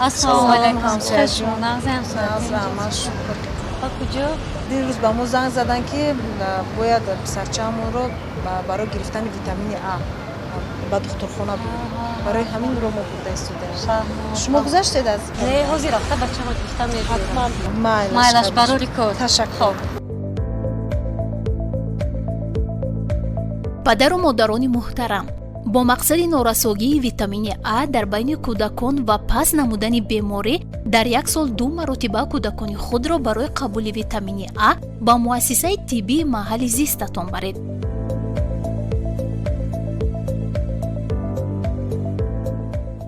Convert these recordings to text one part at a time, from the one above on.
Ассалому алайкум. Ҳамсояҷон. Нағзам. Нағзам, шукр. Ба куҷо? Дирӯз ба мо занг заданд, ки бояд писарчаамонро барои гирифтани витамини А ба духтурхона бурем. Барои ҳаминро мо бурда истодаем. Шумо гузаштед аз? Не, ҳозир рафта бачаро гирифта мебиёрам. Майлаш. Майлаш, барори кор. Ташаккур. Падару модарони муҳтарам, бо мақсади норасогии витамини А дар байни кӯдакон ва паст намудани беморӣ дар як сол ду маротиба кӯдакони худро барои қабули витамини А ба муассисаи тиббии маҳалли зистатон баред.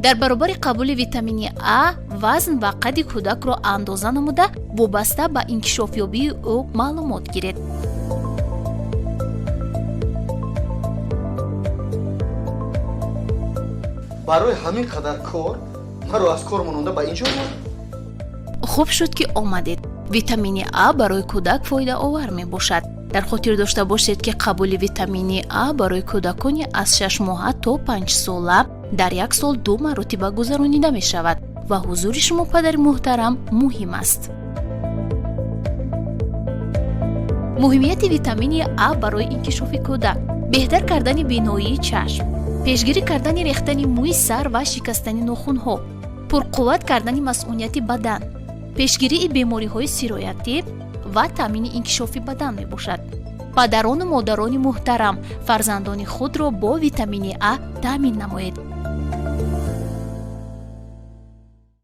Дар баробари қабули витамини А вазн ва қадди кӯдакро андоза намуда, вобаста ба инкишофёбии ӯ маълумот гиред. Барои ҳамин қадар кор маро аз кор мононда ба инҷо овард? Хуб шуд, ки омадед. Витамини А барои кӯдак фоидаовар мебошад. Дар хотир дошта бошед, ки қабули витамини А барои кӯдакони аз 6-моҳа то 5-сола дар як сол ду маротиба гузаронида мешавад ва ҳузури шумо, падари муҳтарам, муҳим аст. Муҳимияти витамини А барои инкишофи кӯдак: беҳтар кардани биноии чашм, пешгирӣ кардани рехтани мӯи сар ва шикастани нохунҳо, пурқувват кардани масъунияти бадан, пешгирии бемориҳои сироятӣ ва таъмини инкишофи бадан мебошад. Падарону модарони муҳтарам, фарзандони худро бо витамини А таъмин намоед.